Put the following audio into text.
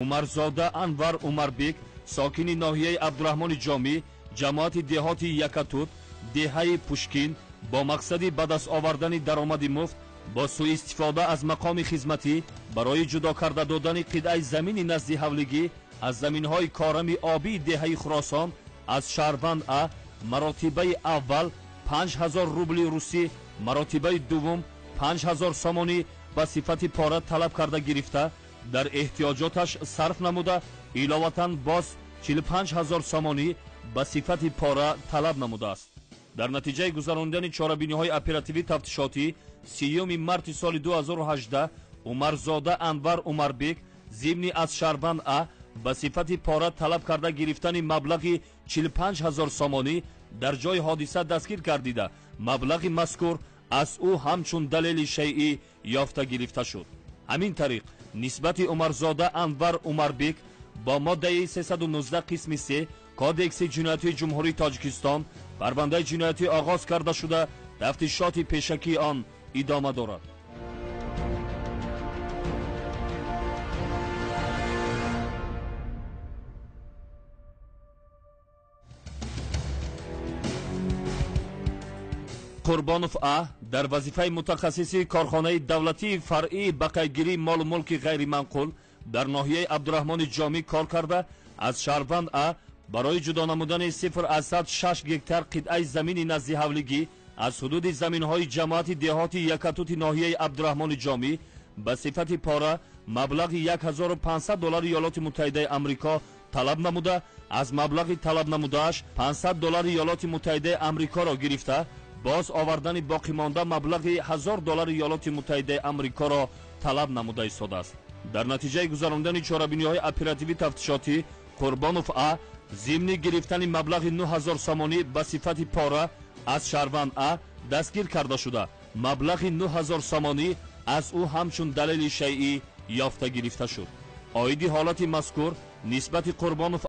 Умарзода Анвар Умарбек, сокини ноҳияи Абдураҳмони Ҷомӣ, ҷамоати деҳоти Якатут, деҳаи Пушкин, бо мақсади ба даст овардани даромади муфт бо суистифода аз мақоми хизматӣ барои ҷудо карда додани қитъаи замини назди ҳавлигӣ аз заминҳои корами обии деҳаи Хуросон аз шаҳрванд А маротибаи аввал 5000 рубли русӣ, маротибаи дуввум 5000 сомонӣ ба сифати пора талаб карда гирифта, дар эҳтиёҷоташ сарф намуда, иловатан боз 45 ҳазор сомонӣ ба сифати пора талаб намудааст. Дар натиҷаи гузаронидани чорабиниҳои оперативӣ тафтишотӣ 30 марти соли 2018 Умарзода Анвар Умарбек зимни аз шаҳрванд А ба сифати пора талаб карда гирифтани маблағи 45 ҳазор сомонӣ дар ҷои ҳодиса дастгир гардида, маблағи мазкур аз ӯ ҳамчун далели шайъӣ ёфта гирифта шуд. Ҳамин тариқ нисбати Умарзода Анвар Умарбек бо моддаи 319 қисми 3 Кодекси ҷиноятии Ҷумҳурии Тоҷикистон парвандаи ҷиноятӣ оғоз карда шуда, тафтишоти пешакии он идома дорад. Қурбонов А дар вазифаи мутахассиси корхонаи давлатии фаръии бақайдгирии молу мулки ғайриманқул дар ноҳияи Абдураҳмони Ҷомӣ кор карда, аз шаҳрванд А барои ҷудо намудани 0,6 гектар қитъаи замини назди ҳавлигӣ аз ҳудуди заминҳои ҷамоати деҳоти Якатути ноҳияи Абдураҳмони Ҷомӣ ба сифати пора маблағи 1500 доллари Иёлоти Муттаҳидаи Амрико талаб намуда, аз маблағи талаб намудааш 500 доллари Иёлоти Муттаҳидаи Амрикоро гирифта, боз овардани боқимонда маблағи 1000 доллари Иёлоти Муттаҳидаи Амрикоро талаб намуда истодааст. Дар натиҷаи гузарондани чорабиниҳои оперативӣ тафтишотӣ Қурбонов А зимни гирифтани маблағи 9000 сомонӣ ба сифати пора аз шаҳрванд А дастгир карда шуда, маблағи 9000 сомонӣ аз ӯ ҳамчун далели шайъӣ ёфта гирифта шуд. Оиди ҳолати мазкур нисбати Қурбонов